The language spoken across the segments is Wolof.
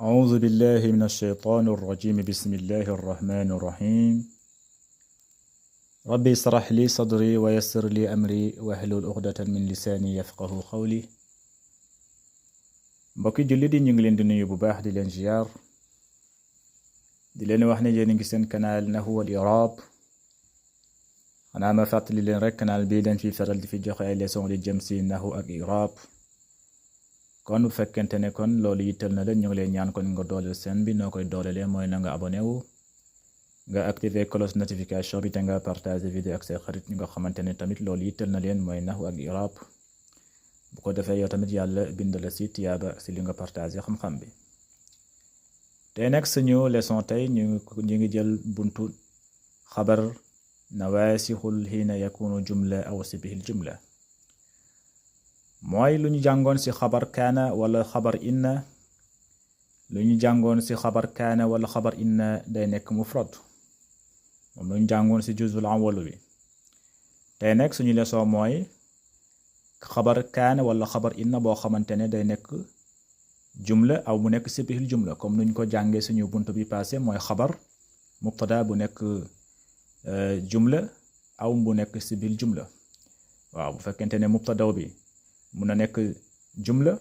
أعوذ بالله من الشيطان الرجيم. بسم الله الرحمن الرحيم. ربي اشرح لي صدري ويسر لي أمري واحلل عقدة من لساني يفقه قولي. mbokki jullit yi ñu ngi leen di nuyu bu baax di leen ziar di leen wax ne yéen a ngi seen canal Nahwu wal I'rab. xanaa ma fàttali leen rek canal bii leen fi faral di fi joxe ay leçon li jëm si nahwu ak i'rab. kon bu fekkente ne kon loolu yittal na leen ñu ngi leen ñaan kon nga dooleel seen bi noo koy doolelee mooy na nga abonné wu nga activer cloche notification bi te nga partager vidéo ak say xarit ñu nga xamante ne tamit loolu yittal na leen mooy nahwu ak i'rab. bu ko defee yow tamit yàlla bind la si tiyaaba si li nga partager xam-xam bi. tey nag suñu leçon tey ñu ngi jël buntu xabar nawaasixul xiina yakunu jumla aw sibihil jumla. mooy lu ñu jàngoon ci xabar kaana wala xabar inna. lu ñu jàngoon ci xabar kaana wala xabar inna day nekk mufrad moom lu ñu jàngoon ci juzul awwal bi. tey nag suñu leçon mooy xabar kaana wala xabar inna boo xamante ne day nekk jumla aw mu nekk sibihil jumla comme nuñ ko jàngee suñu bunt bi passé mooy xabar mubtada bu nekk jumla aw bu nekk sibihil jumla. waaw bu fekkente ne mubtada bi mun na nekk jumla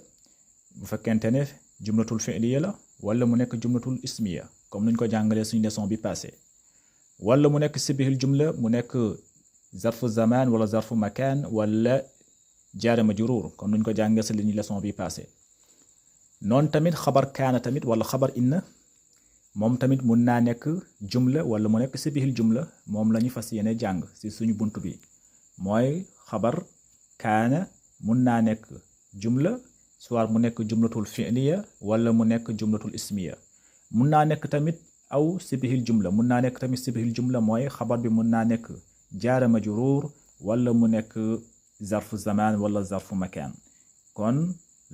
bu fekkente ne jumlatul fi'liya la wala mu nekk jumlatul ismiya comme nuñ ko jàngalee suñu leçon bi passé wala mu nekk sibihil jumla mu nekk zarfu zaman wala zarfu makan wala jaara majruur comme nuñ ko jàngalee suñu leçon bi passé. noonu tamit xabar kaana tamit wala xabar inna moom tamit mun naa nekk jumla wala mu nekk sibihil jumla moom la ñu fas yéene jàng ci suñu bunt bi mooy xabar kaana mun naa nekk jumla soit mu nekk jumlatul fi'liya wala mu nekk jumlatul ismiya. mun naa nekk tamit aw sibihil jumla mun naa nekk tamit sibihil jumla mooy xabar bi mun naa nekk jaara majruur wala mu nekk zarfu zaman wala zarfu makan. kon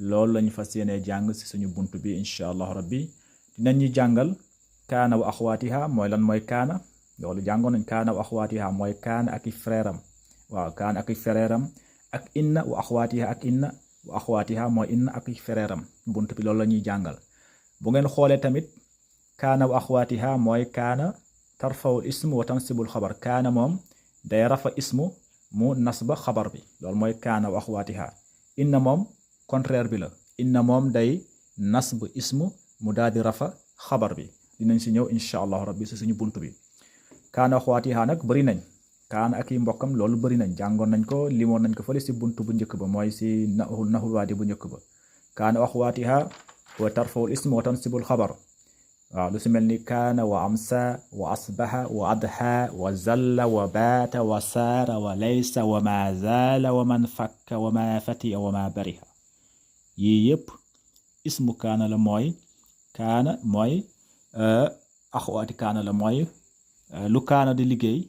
loolu lañu fas yéene jàng ci suñu bunt bi incha allahu rabbi. dinañ ñu jàngal kaana wa axwaatiha mooy lan mooy kaana loolu jàngoon nañ kaana wa axwaatiha mooy kaana ak i frère am. waaw kaana ak i frère am ak inna wa axwaatiha ak inna wa axwaatiha mooy inna ak i frère am bunt bi loolu la ñuy jàngal. bu ngeen xoolee tamit kaana wa axwaatiha mooy kaana tarfawul ismu wa tansibul xabar kaana moom day rafa ismu mu nasba xabar bi loolu mooy kaana wa axwaatiha. inna moom contraire bi la inna moom day nasb ismu mu daal di rafa xabar bi dinañ si ñëw incha allahu rabbi si suñu bunt bi. kaana axwaatiha nag bëri nañ kaana ak i mbokkam loolu bëri nañ jàngoon nañ ko limoon nañ ko fële si bunt bu njëkk ba mooy si nahul waadi bu njëkk ba. kaana axwaatiha wa tarfawul ismu wa tansibul xabar waaw lu si mel ni kaana wa amsa wa asbaha wa adha wa zalla wa baata wa saara wa laysa wa ma zaala wa man fakka wa ma fatia wa ma bariha. yii yëpp ismu kaana la mooy kaana mooy axwaati kaana la mooy lu kaana di liggéey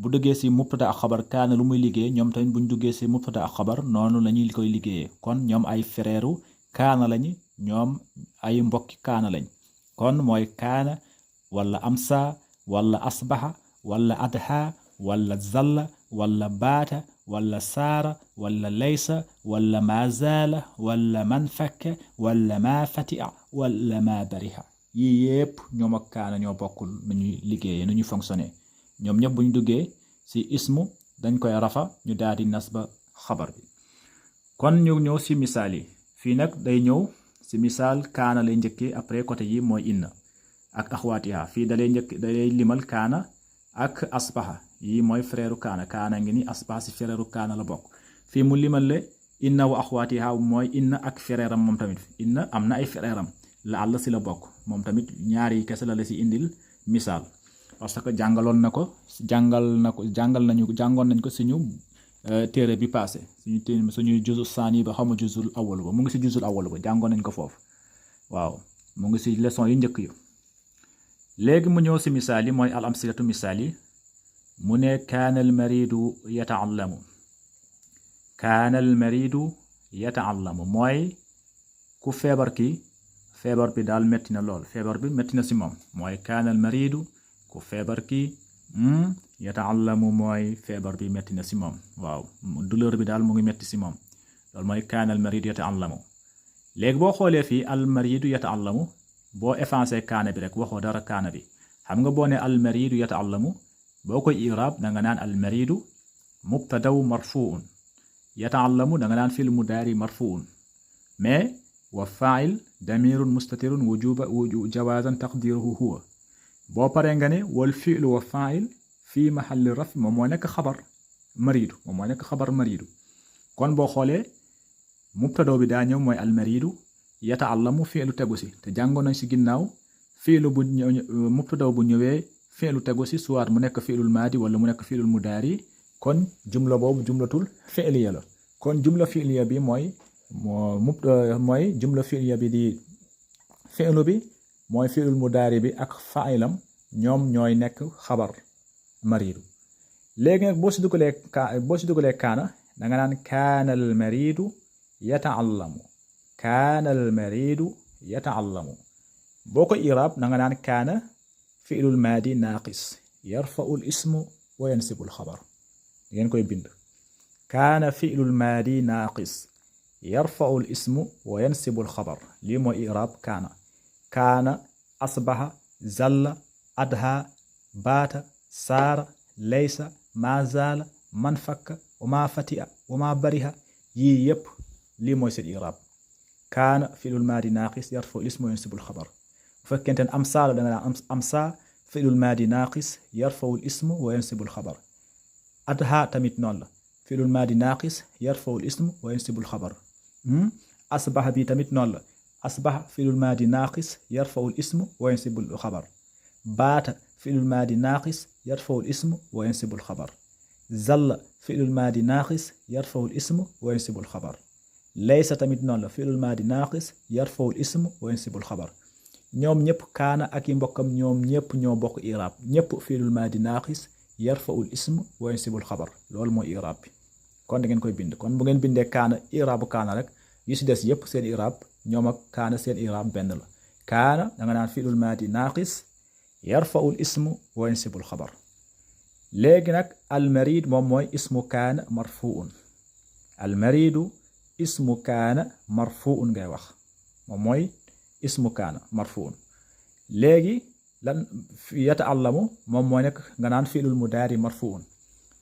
bu duggee si mubtada ak xabar kaana lu muy liggéey ñoom tamit buñ duggee si mubtada ak xabar noonu la ñuy koy liggéeyee kon ñoom ay frèru kaana lañu ñoom ay mbokki kaana lañ. kon mooy kaana wala amsa wala asbaha wala adha wala zalla wala baata wala saara wala laysa wala ma zaala wala man fakka wala ma fatia wala ma bariha. yii yépp ñoom ak kaana ñoo bokkul nu ñuy liggéeyee nu ñuy fonctionner ñoom ñëpp bu ñu duggee ci ismu dañ koy rafa ñu daal di nasba xabar bi. kon ñu ñëw ci misaal yi fii nag day ñëw ci misaal kaana lay njëkkee après côté yi mooy inna ak axwaatiha. fii dalay limal kaana ak asbaha yi mooy frère kaana kaana ngi ni asbaha ci frère kaana la bokk. fii mu limal le inna wa axwaatiha mooy inna ak frère am moom tamit inna am na ay frère am la àll ci la bokk moom tamit ñaari kese la ci indil misaal parce que jàngoon nañ ko suñu téere bi passé suñu juzu saani ba xamu juzul awwal ba mu ngi ci juzul awwal ba jàngoon nañ ko foofu. waaw mu ngi ci leçon yu njëkk yu. léegi mu ñëw ci misaal yi mooy al amsilatu misaal yi mu ne kaana al maridu yata'allamu. kaana al maridu yata'allamu mooy ku feebar ki feebar bi daal metti na lool feebar bi metti na ci moom mooy kaana al maridu ku feebar ki yata'allamu mooy feebar bi metti na ci moom. waaw douleur bi daal mu ngi metti ci moom loolu mooy kaana al maridu yata'allamu. léegi boo xoolee fii al maridu yata'allamu boo effacé kaana bi rek waxoo dara kaana bi xam nga boo ne almaridu yata'allamu boo koy i'raab da nga naan almaridu mubtadaw marfuun yata'allamu da nga naan fi'l mudaari marfuun mais wa fa'il damirun mustatirun jawazan taqdiruhu huwa boo paree nga ne wal fi'lu wa fa'il fii mahalli raf moom moo nekk xabar maridu kon boo xoolee mubtadaw bi daa ñëw mooy almaridu yata'allamu fi'lu tegu si te jàngoon nañ si ginnaaw fi'lu bu mubtadaw bu ñëwee fi'lu tegu si soit mu nekk fi'lul maadi wala mu nekk fi'lul mudaari kon jumla boobu jumlatul fi'liya la kon jumla fi'liya bi mooy jumla fi'liya bi di fi'lu bi mooy fi'lul mudaari bi ak fa'ilam ñoom ñooy nekk xabar maridu léegi nag boo si dugalee kaana da nga naan kaana al maridu yata'allamu boo ko i'raab da nga naan kaana fi'lul maadi naaqis yarfa'u al ismu wa yansibu al xabar ngeen koy bind kaana fi'lul maadi naaqis yarfa'u al ismu wa yansibu al xabar lii mooy i'raab kaana asbaha zalla adha baata saara laysa maa zaala man fakka wa maa fati'a wa maa bariha yii yépp lii mooy seen i'raab kaana fi'lul maadi naaqis yarfa'u al ismu wa yansibu al xabar bu fekkente ne amsaa la da nga naan amsaa fi'lul maadi naaqis yarfa'u al ismu wa yansibu al xabar adha tamit noonu la fi'lul maadi naaqis yarfa'u al ismu wa yansibu al xabar asbaha bi tamit noonu la asbaha fi'lul maadi naaqis yarfa'u al ismu wa yansibu al xabar baata fi'lul maadi naaqis yarfa'u al ismu wa yansibu al xabar zalla fi'lul maadi naaqis yarfa'u al ismu wa yansibu al xabar laysa tamit noonu la fi'lul maadi naaqis yarfa'u al ismu wa yansibu al xabar ñoom ñëpp kaana ak i mbokkam ñoom ñëpp ñoo bokk i'raab ñëpp fi'lul maadi naaqis yarfa'u al ismu wa yansibu al xabar loolu mooy i'raab bi kon da ngeen koy bind kon bu ngeen bindee kaana i'raabu kaana rek yu si des yëpp seen i'raab ñoom ak kaana seen i'raab benn la kaana da nga naan fi'lul maadi naaqis yarfa'u al ismu wa yansibu al xabar léegi nag almarid moom mooy ismu kaana marfuun almaridu ismu kaana marfuun ngay wax moom mooy ismu kaana marfuun léegi lan yata'allamu moom moo nekk nga naan fi'lul mudaari marfuun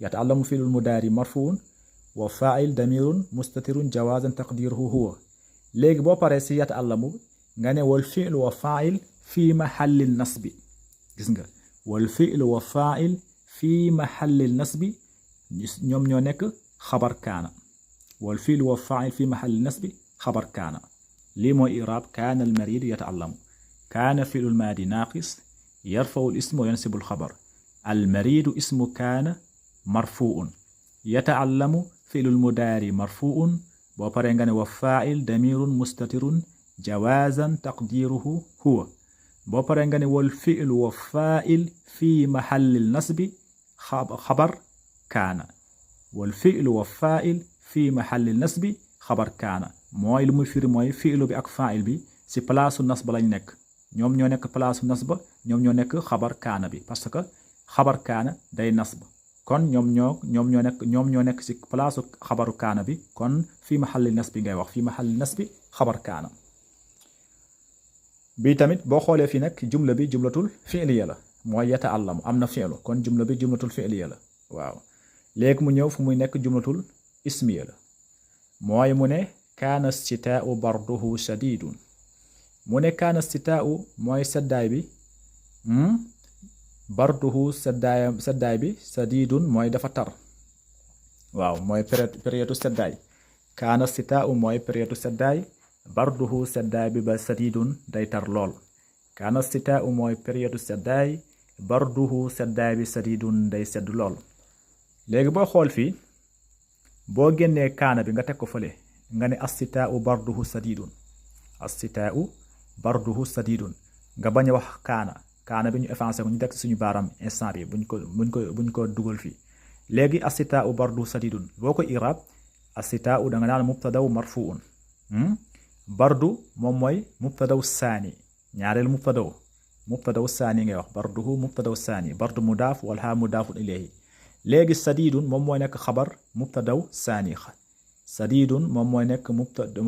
yata'allamu fi'lul mudaari marfuun wa fa'il damirun mustatirun jawazan taqdiruhu huwa léegi boo paree si yata'allamu nga ne wal fi'lu wa fa'il fi mahallil nasbi gis nga wal fi'lu wa fa'il fi mahallil nasbi ñoom ñoo nekk xabar kaana wal fi'lu wa fa'il fi mahallil nasbi xabar kaana lii mooy i'raab kaana al marid yata'allamu kaana fi'lul maadi naaqis yarfa'u al ismu wa yansibu al xabar al maridu ismu kaana marfuun yata'allamu fi'lul mudaari marfuun boo paree nga ne wa fa'il damirun mustatirun jawazan taqdiruhu huwa boo paree nga ne wal fi'lu wa fa'il fi mahallil nasbi xabar kaana wal fi'lu wa fa'il fi mahallil nasbi xabar kaana mooy lu muy firi mooy fi'lu bi ak fa'il bi si palaasu nasba lañ nekk ñoom ñoo nekk palaasu nasba ñoom ñoo nekk xabar kaana bi parce que xabar kaana day nasba kon ñoom ñoo nekk si palaasu xabaru kaana bi kon fi mahallil nasbi ngay wax fi mahallil nasbi xabar kaana bi tamit boo xoolee fii nag jumla bi jumlatul fi'liya la mooy yata'allamu am na fi'lu kon jumla bi jumlatul fi'liya la waaw léegi mu ñëw fu muy nekk jumlatul ismiya la mooy mu ne kaana sitaa'u barduhu shadidun mu ne kaana sitaa'u mooy seddaay bi barduhu seddaay bi shadidun mooy dafa tar waaw mooy période seddaay kaana sitaa'u mooy période seddaay barduhu seddaay bi ba shadidun day tar lool kaana sitaa'u mooy période seddaay barduhu seddaay bi shadidun day sedd lool léegi boo xool fii boo génnee kaana bi nga teg ko fële nga ne as-sitaa'u barduhu shadidun as-sitaa'u barduhu shadidun nga bañ a wax kaana bi ñu effacé ko ñu teg suñu baaram instant bi buñ ko dugal fii léegi as-sitaa'u barduhu shadidun boo ko i'raab as-sitaa'u da nga naan mubtadaw marfuun bardu moom mooy mubtadaw saani ñaareel mubtadaw saani ngay wax barduhu mubtadaw saani bardu mudaaf wal haa mudaafun ilayhi léegi sadidun moom mooy nekk xabar mubtadaw saani sadidun moom mooy nekk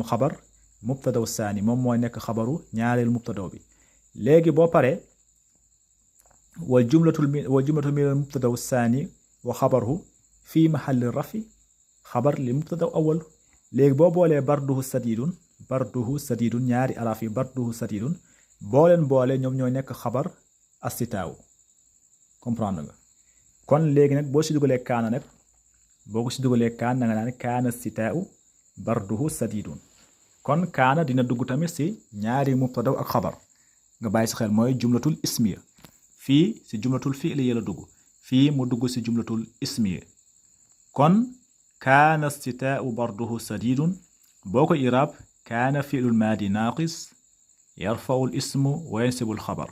xabar mubtadaw saani moom mooy nekk xabaru ñaareel mubtadaw bi léegi boo paree wal jumlatu min al mubtada saani wa xabarhu fii mahalli rafi xabar li mubtada awal. léegi boo boolee barduhu sadidun ñaari araf yi barduhu sadidun boo leen boole ñoom ñooy nekk xabar assitaaw. comprendre nga kon léegi nag boo si dugalee kaana nag boo ko si dugalee kaan da nga naan kaana sitaaw barduhu sadidun. kon kaana dina dugg tamit si ñaari mubtada ak xabar nga bàyyi si xel mooy jumlatul ismiya. fii si jumlatul fi'liya la dugg, fii mu dugg si jumlatul ismiya. kon kaana sitaaw barduhu sadidun boo ko iraab kaana fi'lul maadi naaqis yarfa'u al ismu wa yansibu al xabar.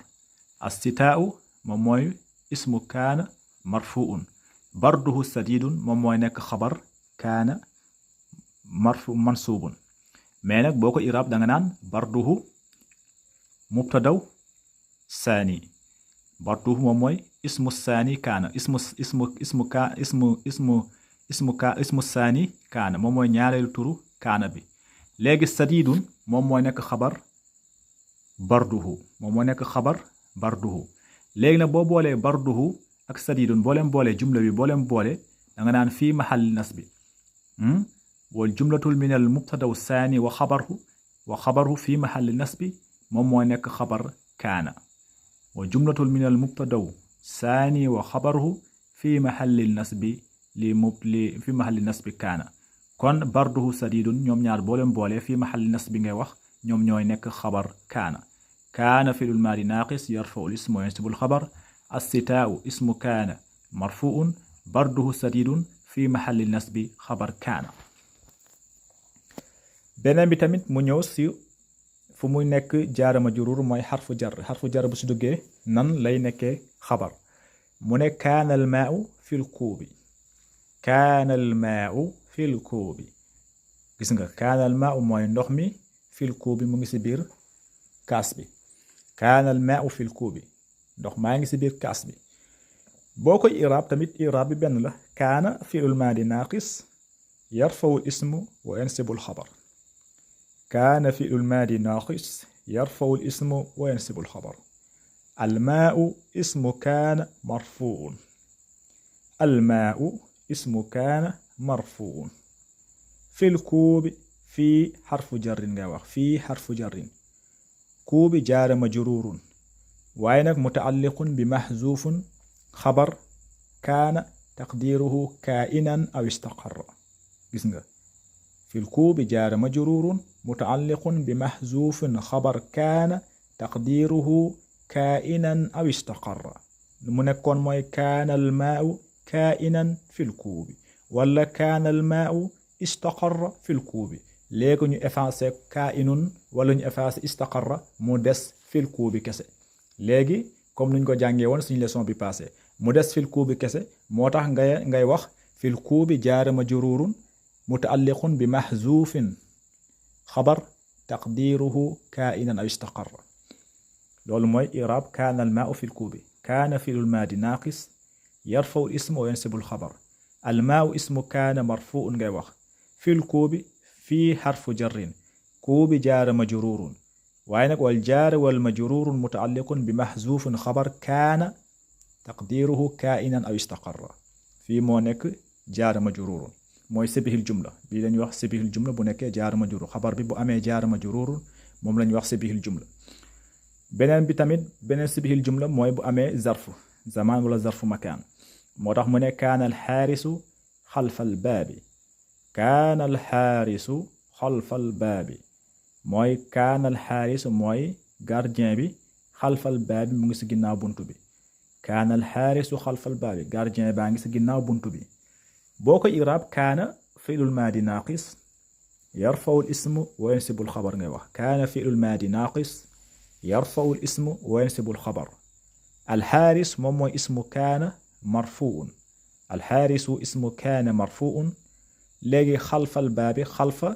assitaaw moom mooy ismu kaana marfuun, barduhu sadidun moom mooy nekk xabar kaana mansuubun. mais nag boo ko iraab da nga naan barduhu mubtadaw saani. barduhu moom mooy ismu saani kaana ismu saani kaana moom mooy ñaareelu turu kaana bi. léegi sadidun moom mooy nekk xabar barduhu léegi nag boo boolee barduhu ak sadidun boo leen boolee jumla bi boo leen boole da nga naan fii mahalli nasbi wal jumlatul min al mubtada saani wa xabarhu fii mahalli nasbi moom mooy nekk xabar kaana. wa jumlatul min al mubtada saani wa xabarhu fii mahalli nasbi fi mahalli nasbi kaana. kon barduhu sadidun ñoom ñaar boo leen boole fii mahalli nasbi ngay wax ñoom ñooy nekk xabar kaana. kaana fi'lul maadi naaqis yarfa'u al isma wa yansibu al xabar. assitaa'u ismu kaana marfuun barduhu sadidun fii mahalli nasbi xabar kaana. beneen bi tamit mu ñëw si fu muy nekk jaara majruur mooy xarfu jar bu si duggee nan lay nekkee xabar. mu ne kaana al maa'u fil kuubi gis nga kaana al maa'u mooy ndox mi fil kuubi mu ngi si biir kaas bi. kaana al maa'u fil kuubi ndox maa ngi si biir kaas bi. boo koy iraab tamit iraab bi benn la. kaana fi'lul maadi naaqis yarfa'u ismu wa yansibu al xabar. kaana fi'lul maadi naaqis yarfa'u al ismu wa yansibu al xabar. al maa'u ismu kaana marfuun. al maa'u ismu kaana marfuun. fil kuubi fii xarfu jarrin ngay wax fii xarfu jarrin. kuubi jaara majruurun waaye nag mutaalliqun bi maxzuufun xabar kaana taqdiiruhu kaa'inan aw istaqarra. gis nga fil kuubi jaara majruurun mutaalliqun bi maxzuufun xabar kaana taqdiiruhu kaa'inan aw istaqarra. mu nekkoon mooy kaana al maa'u kaa'inan fil kuubi wala kaana al maa'u istaqarra fil kuubi. léegi ñu effacé kaa'inun wala ñu effacé istaqarra mu des fil kuubi kese. léegi comme nuñ ko jàngee woon suñu leçon bi passé mu des fil kuubi kese moo tax ngay wax fil kuubi jaara majruurun mutaalliqun bi maxzuufin xabar taqdiiruhu kaa'inan aw istaqarra. loolu mooy iraab kaana al maa'u fil kuubi. kaana fi'lul maadi naaqis yarfa'u al isma wa yansibu al xabar. al maa'u ismu kaana marfuun ngay wax. fil kuubi fii xarfu jarrin. kuubi jaara majruurun waaye nag wal jaara wal majruurun mutaalliqun bi maxzuufin xabar kaana taqdiiruhu kaa'inan aw istaqarra. fii moo nekk jaara majruurun mooy sibihil jumla bii lañuy wax sibihil jumla bu nekkee jaara majruur xabar bi bu amee jaara majruurun moom lañuy wax sibihil jumla. beneen bi tamit beneen sibihil jumla mooy bu amee zarfu zamaan wala zarfu makaan. moo tax mu ne kaana al xaarisu xalfal baabi. kaana al xaarisu xalfal baabi mooy kaana al xaarisu mooy gardien bi xalfal baabi mu ngi si ginnaaw buntu bi. kaana al xaarisu xalfal baabi gardien baa ngi si ginnaaw buntu bi. boo ko iraab kaana fi'lul maadi naaqis yarfa'u al ismu wa yansibu al xabar ngay wax. kaana fi'lul maadi naaqis yarfa'u al ismu wa yansibu al xabar. al xaaris moom mooy ismu kaana marfuun. al xaarisu ismu kaana marfuun. léegi xalfal baabi xalfa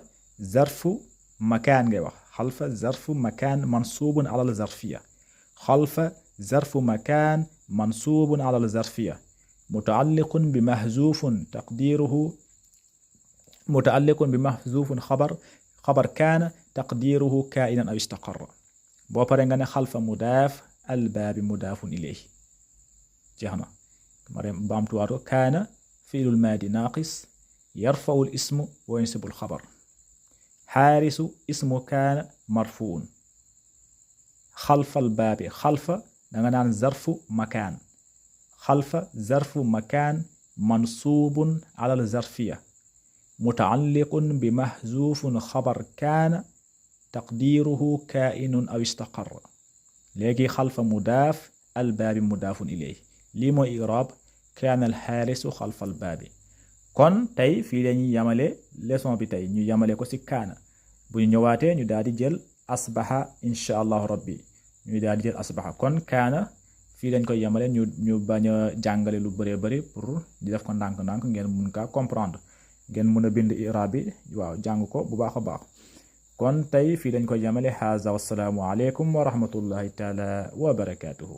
zarfu makaan ngay wax. xalfa zarfu makaan mansuubun ala al zarfiya. xalfa zarfu makaan mansuubun ala al zarfiya. mutaalliqun bi maxzuufun taqdiiruhu mutaalliqun bi maxzuufun xabar kaana taqdiiruhu kaa'inan aw istaqarra. boo pare nga ne xalfa mudaaf al baabi mudaafun ilayhi jeex na ma baamtuwaat ko kaana fiilul maadi naaqis yarfa'u al ismu wa yansibu al xabar xaarisu ismu kaana marfuun xalfa al baabi xalfa danga naan zarfu makaan xalfa zarfu makaan mansuubun ala al zarfiya mutaalliqun bi mahzuufun xabar kaana taqdiiruhu kaa'inun aw istaqarra léegi xalfa mudaaf al baabi mudaafun ilayhi lii mooy iraab kaana al xaarisu xalfa al baabi kon tey fii lañuy yamale leçon bi tey ñu yamale ko ci kaana bu ñu ñëwaatee ñu daal di jël asbaxa insha allahu rabbi ñu daal di jël asbaxa kon kaana fii lañ koy yamale ñu bañ a jàngale lu bëree bëri pour di def ko ndànk-ndànk ngeen mun kaa comprendre ngeen mun a bind iraab bi waaw jàng ko bu baax a baax kon tey fii lañ koy yamale haza wassalaamu aleykum wa rahmatullahi taala wa barakatuhu